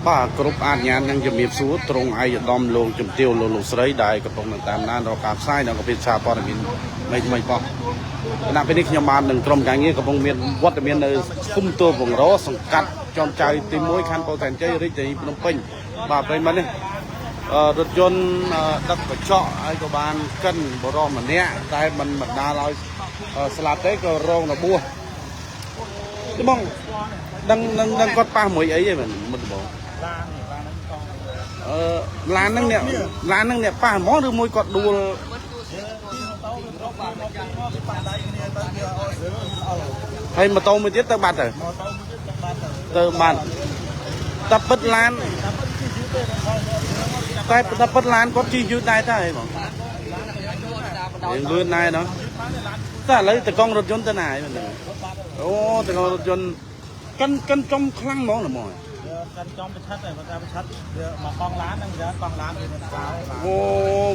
បាទគ្រប់អាជ្ញានិងជំរាបសួរត្រង់ឯកឧត្តមលោកជំទាវលោកលោកស្រីដែលកំពុងនឹងតាមដានរកការផ្សាយនៅកពិសាព័ត៌មានថ្មីថ្មីរបស់គណៈពេលនេះខ្ញុំបាននឹងក្រុមការងារកំពុងមានវត្តមាននៅឃុំទួលវងរសង្កាត់ចោមចៅទី1ខណ្ឌពោធិ៍សែនជ័យរាជធានីភ្នំពេញបាទប្រិយមិត្តនេះអឺរថយន្តអឺដឹកកញ្ចក់ហើយក៏បានកិនបរិសម្នាក់តែមិនបណ្ដាលឲ្យអឺស្លាប់ទេក៏រងរបួសទេបងដឹងនឹងដឹងគាត់ប៉ះមួយអីទេមិនមុនដំបូង ឡាននេះឡានហ្នឹងកង់ អឺឡានហ្នឹងអ្នកឡានហ្នឹងអ្នកប៉ះហ្មងឬមួយគាត់ដួល ទីម៉ូតូវាប្រុសបាទមកពីមកគេប៉ះដៃគ្នាទៅវាអត់ស្អល់ ហើយម៉ូតូមួយទៀតទៅបាត់ទៅ ម៉ូតូមួយទៀតបាត់ទៅ ទៅបាត់តែពិតឡាន តែពិតជិះយឺតទេ តែតែពិតឡានគាត់ជិះយឺតដែរតើហីបងរៀងលឿនដែរណោះតែឥឡូវតកង់រថយន្តទៅណាហើយមិនដឹងអូតកង់រថយន្តកិនកិនចំខ្លាំងហ្មងហ្មង កាន់ចំប្រឆាត់តែបើថាប្រឆាត់វាមកកង់ឡានហ្នឹងវាកង់ឡានវាមិនស្អាត អូ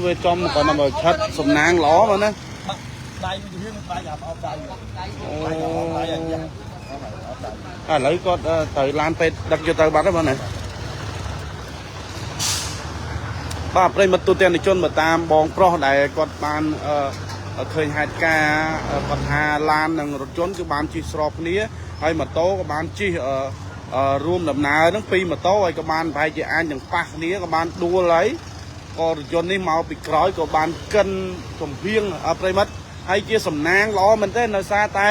វាចំគាត់មកឆិតសំណាងល្អបងណា បាក់ដៃមួយរឿងដៃអាអបដៃ អូ ដៃអបដៃអញ្ចឹង ឥឡូវគាត់ត្រូវឡានពេទ្យដឹកយកទៅបាត់ហើយបងណាបាទប្រិយមិត្តទូទាំងជនមកតាមបងប្រុសដែលគាត់បានអឺឃើញហេតុការណ៍គាត់ថាឡាននិងរថយន្តគឺបានជិះស្របគ្នាហើយម៉ូតូក៏បានជិះអឺរួមដំណើរហ្នឹងពីរម៉ូតូហើយក៏បានប្រហែលជាអាចនឹងប៉ះគ្នាក៏បានដួលហើយក៏រថយន្តនេះមកពីក្រោយក៏បានកិនកំភៀងប្រិយមិត្តហើយជាសំណាងល្អមែនទែនដោយសារតែ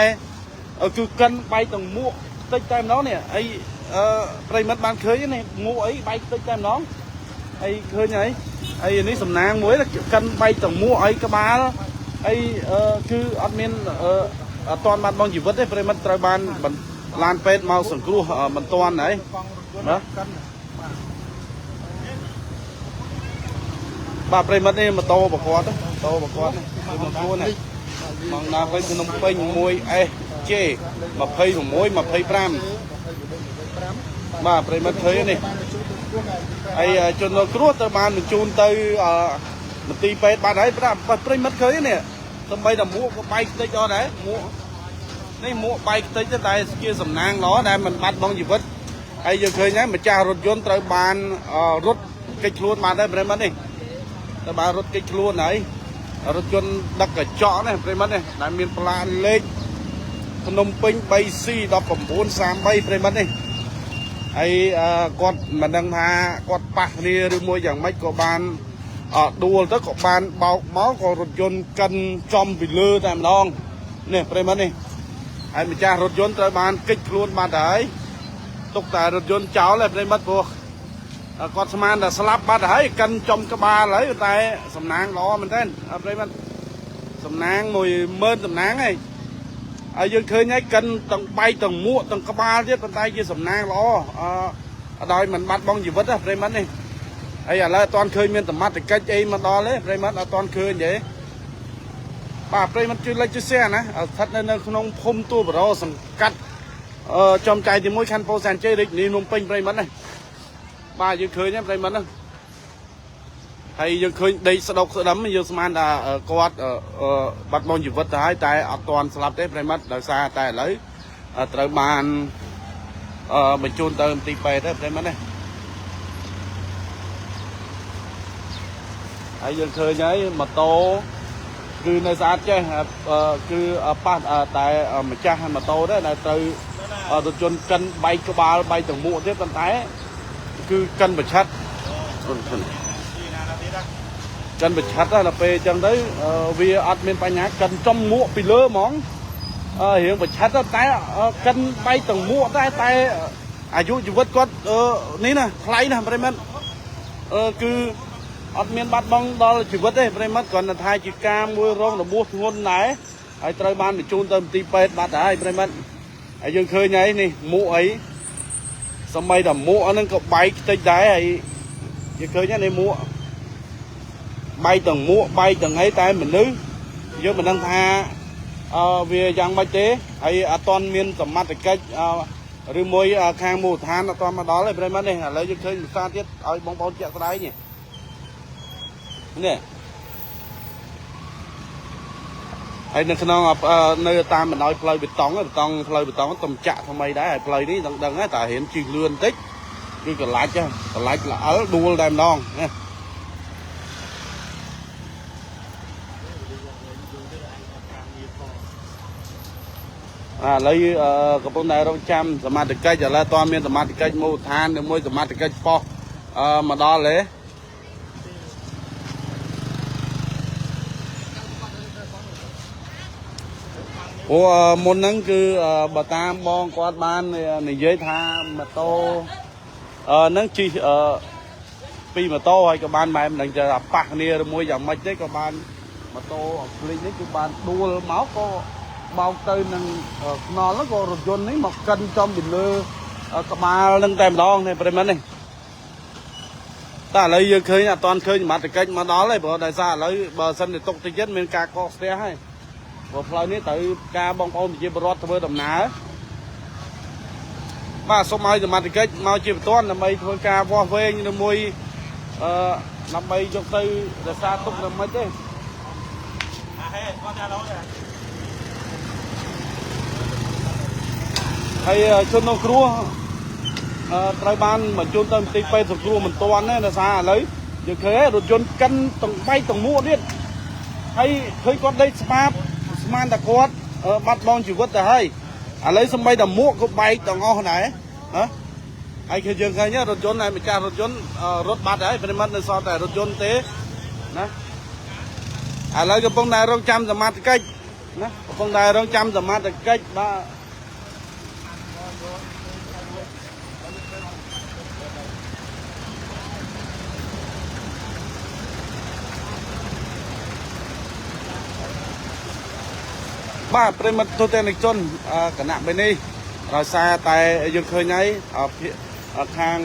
គឺកិនបែកទាំងមួកតិចតែម្ដងនេះអីអឺប្រិយមិត្តបានឃើញនេះមួកអីបែកតិចតែម្ដងអីឃើញហើយអីនេះសំណាងមួយកិនបែកទាំងមួកអីក្បាលអីគឺអត់មានអត់ទាន់បានបងជីវិតទេប្រិយមិត្តត្រូវបានឡានពេទ្យមកសង្គ្រោះមិនទាន់ហើយ កង់រថយន្តកាន់ បាទប្រិយមិត្តនេះម៉ូតូប្រកបម៉ូតូប្រកបគឺមកខ្លួននេះមកណាទៅភ្នំពេញ 1SJ 26 25បាទប្រិយមិត្តឃើញនេះហើយជនរងគ្រោះត្រូវបានបញ្ជូនទៅមន្ទីរពេទ្យបាត់ហើយប្រិយមិត្តឃើញនេះសំបីតែមួកក៏បែកតិចអត់ដែរមួកនេះមួកបែកតិចតែជាសំណាងល្អដែលមិនបាត់បង់ជីវិតហើយយើងឃើញហើយម្ចាស់រថយន្តត្រូវបានរត់គេចខ្លួនបានដែរប្រិយមិត្តនេះទៅបានរត់គេចខ្លួនហើយរថយន្តដឹកកញ្ចក់នេះប្រិយមិត្តនេះដែលមានផ្លាកលេខភ្នំពេញ 3C 1933ប្រិយមិត្តនេះហើយគាត់មិនដឹងថាគាត់ប៉ះគ្នាឬមួយយ៉ាងម៉េចក៏បានដួលទៅក៏បានបោកមកក៏រថយន្តកិនចំពីលើតែម្ដងនេះប្រិយមិត្តនេះហើយម្ចាស់រថយន្តត្រូវបានគេចខ្លួនបាត់ហើយទុកតែរថយន្តចោលហើយប្រិយមិត្តព្រោះគាត់ស្មានតែស្លាប់បាត់ហើយកិនចំក្បាលហើយតែសំណាងល្អមែនទែនប្រិយមិត្តសំណាង10000សំណាងហើយហើយយើងឃើញហើយកិនទាំងបែកទាំងមួកទាំងក្បាលទៀតប៉ុន្តែជាសំណាងល្អអឺដោយមិនបាត់បង់ជីវិតទេប្រិយមិត្តនេះហើយឥឡូវអត់ទាន់ឃើញមានសមត្ថកិច្ចអីមកដល់ទេប្រិយមិត្តអត់ទាន់ឃើញទេបាទប្រិយមិត្តជួយ like ជួយ share ណាស្ថិតនៅក្នុងភូមិទួលបរោសង្កាត់អឺចំចៃទី1ខណ្ឌពោធិ៍សែនជ័យរាជធានីភ្នំពេញប្រិយមិត្តណាបាទយើងឃើញទេប្រិយមិត្តណាហើយយើងឃើញដីស្ដុកស្ដឹមយើងស្មានថាគាត់បាត់បង់ជីវិតទៅហើយតែអត់ទាន់ស្លាប់ទេប្រិយមិត្តដោយសារតែឥឡូវត្រូវបានបញ្ជូនទៅមន្ទីរពេទ្យទៅប្រិយមិត្តណាហើយយើងឃើញហើយម៉ូតូគឺនៅស្អាតចេះគឺប៉ះតែម្ចាស់ម៉ូតូដែរដែលត្រូវរថយន្តកិនបែកក្បាលបែកទាំងមួកទៀតប៉ុន្តែគឺកិនប្រឆិតកិនប្រឆិតដល់ពេលអញ្ចឹងទៅវាអត់មានបញ្ហាកិនចំមួកពីលើហ្មងរៀងប្រឆិតតែកិនបែកទាំងមួកដែរតែអាយុជីវិតគាត់នេះណាថ្លៃណាស់ប្រិយមិត្តគឺអត់មានបាត់បង់ដល់ជីវិតទេប្រិយមិត្តគ្រាន់តែថាជាការមួយរងរបួសធ្ងន់ដែរហើយត្រូវបានបញ្ជូនទៅមន្ទីរពេទ្យបាត់ហើយប្រិយមិត្តហើយយើងឃើញហើយនេះមួកអីសម័យតែមួកហ្នឹងក៏បែកខ្ទេចដែរហើយយើងឃើញហើយនេះមួកបែកទាំងមួកបែកទាំងអីតែមនុស្សយើងមិនដឹងថាអឺវាយ៉ាងម៉េចទេហើយអត់ទាន់មានសមត្ថកិច្ចឬមួយខាងមូលដ្ឋានអត់ទាន់មកដល់ទេប្រិយមិត្តនេះឥឡូវយើងឃើញភាសាទៀតឲ្យបងប្អូនជាក់ស្ដែងនេះនេះហើយនៅក្នុងនៅតាមបណ្ដោយផ្លូវបេតុងបេតុងផ្លូវបេតុងទំចាក់ថ្មីដែរហើយផ្លូវនេះដឹងដឹងតែរៀនជិះលឿនបន្តិច គឺកលាច់ហ៎កលាច់ល្អិលដួលតែម្ដងណាអាឥឡូវកំពុងតែរងចាំសមត្ថកិច្ចឥឡូវអត់ទាន់មានសមត្ថកិច្ចមូលដ្ឋានឬមួយសមត្ថកិច្ចប៉ុស្តិ៍មកដល់ទេព្រោះមុនហ្នឹងគឺបើតាមបងគាត់បាននិយាយថាម៉ូតូហ្នឹងជិះពីម៉ូតូហើយក៏បានបែបមិនដឹងថាប៉ះគ្នាឬមួយយ៉ាងម៉េចទេក៏បានម៉ូតូភ្លេចនេះគឺបានដួលមកក៏បោកទៅនឹងថ្នល់ហ្នឹងក៏រថយន្តនេះមកកិនចំពីលើក្បាលនឹងតែម្ដងនេះប្រិមត្តនេះតែឥឡូវយើងឃើញអត់ទាន់ឃើញសមត្ថកិច្ចមកដល់ទេព្រោះដោយសារឥឡូវបើសិនជាទុកតិចទៀតមានការកកស្ទះហើយព្រោះផ្លូវនេះត្រូវការបងប្អូនប្រជាពលរដ្ឋធ្វើដំណើរបាទសូមឲ្យសមត្ថកិច្ចមកជាបន្ទាន់ដើម្បីធ្វើការវាស់វែងឬមួយដើម្បីយកទៅរក្សាទុកឬមិនទេ អាហេគាត់ថាឡូយ ហើយជនរងគ្រោះត្រូវបានបញ្ជូនទៅមន្ទីរពេទ្យសង្គ្រោះមិនទាន់ទេដោយសារឥឡូវយើងឃើញហើយរថយន្តកិនទាំងបែកទាំងមួកទៀតហើយឃើញគាត់ដេកស្មាបស្មានតែគាត់បាត់បង់ជីវិតទៅហើយឥឡូវសំបីតែមួកក៏បែកទាំងអស់ដែរណាហើយគឺយើងឃើញរថយន្តហើយម្ចាស់រថយន្តរត់បាត់ហើយប្រិមត្តនៅសល់តែរថយន្តទេណាឥឡូវកំពុងតែរងចាំសមត្ថកិច្ចណាកំពុងតែរងចាំសមត្ថកិច្ចបាទបាទប្រិមត្តទូទាំងជនគណៈពេលនេះដោយសារតែយើងឃើញហើយខាង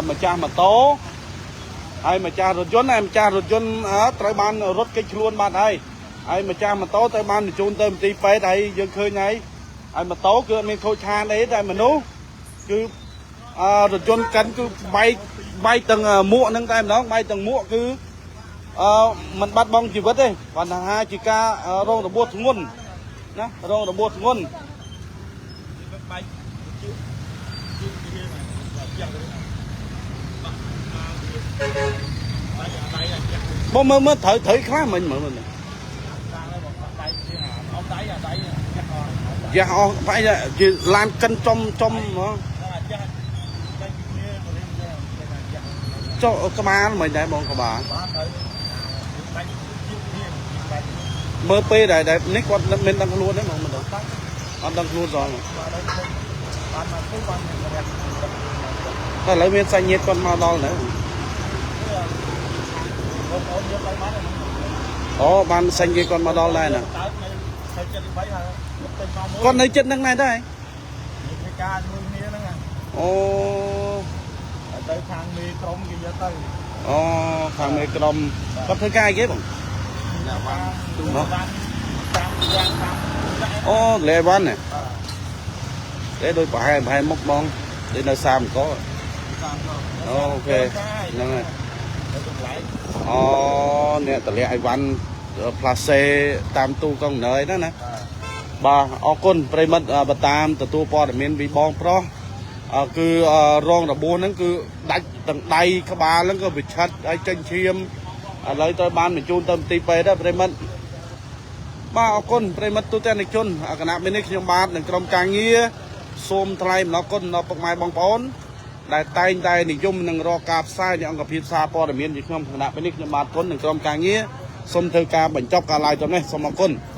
ម្ចាស់ម៉ូតូហើយម្ចាស់រថយន្តហើយម្ចាស់រថយន្តត្រូវបានរត់គេចខ្លួនបាត់ហើយហើយម្ចាស់ម៉ូតូត្រូវបានបញ្ជូនទៅមន្ទីរពេទ្យហើយយើងឃើញហើយហើយម៉ូតូគឺអត់មានខូចខាតអីតែមនុស្សគឺរថយន្តកិនគឺបែកទាំងមួកហ្នឹងតែម្ដងបែកទាំងមួកគឺមិនបាត់បង់ជីវិតទេគាត់ថាជាការរងរបួសធ្ងន់ណារងរបួសធ្ងន់ បែកជឿជឿគេមកចាក់ទៅបាក់មកបែកអាដៃអាចាក់ បងមើលមើលត្រូវត្រូវខ្លះមិញមើលមើល តាមហើយបងដៃគេអមដៃអាដៃចាក់អស់ យ៉ាអស់បែកជាឡានកិនចំចំហ្មង អាចាក់បែកគ្នាមករៀនចាក់ ចុះក្បាលមិនដែរបងក្បាល បាទហើយបែកជឿគ្នាបែក មើលពេលដែលនេះគាត់មិនដឹងខ្លួនទេហ្មងមិនដឹងអត់ដឹងខ្លួនសោះ បាទបានមកទៅបានរះ តែឥឡូវមានសាច់ញាតិគាត់មកដល់នៅ បងប្អូនយកទៅបាន អូបានសាច់ញាតិគាត់មកដល់ដែរណា តើនៅទៅចិត្ត3ហើយទៅមកមួយ គាត់នៅចិត្តនឹងដែរដែរ ធ្វើការជាមួយគ្នាហ្នឹង អូ ទៅខាងមេក្រុមគេយកទៅ អូខាងមេក្រុមគាត់ធ្វើការអីគេបង បានទូបានតាមយ៉ាងតាម អូលេវ៉ាន់ណាទេដូចប្រហែលប្រហែលមុខបងដូចនៅសាមកអូខេហ្នឹងហើយ ទៅចម្លែក អូអ្នកតម្លាក់អីវ៉ាន់ផ្លាសេតាមទូកុងណឺហ្នឹងណាបាទអរគុណប្រិមិត្តបតាមទទួលព័ត៌មានពីបងប្រុសគឺរងរបួសហ្នឹងគឺដាច់ទាំងដៃក្បាលហ្នឹងក៏វិឆិតហើយចេញឈាមឥឡូវត្រូវបានបញ្ជូនទៅមន្ទីរពេទ្យដែរប្រិមិត្តបាទអរគុណប្រិមិត្តទូទាំងជនគណៈពេលនេះខ្ញុំបាទនិងក្រុមការងារសូមថ្លែងអំណរគុណដល់ពុកម៉ែបងប្អូនដែលតែងតែនិយមនឹងរកការផ្សាយនៃអង្គភាពសារព័ត៌មានជាខ្ញុំគណៈពេលនេះខ្ញុំបាទគុណនិងក្រុមការងារសូមធ្វើការបញ្ចប់ការ live ត្រឹមនេះសូមអរគុណ។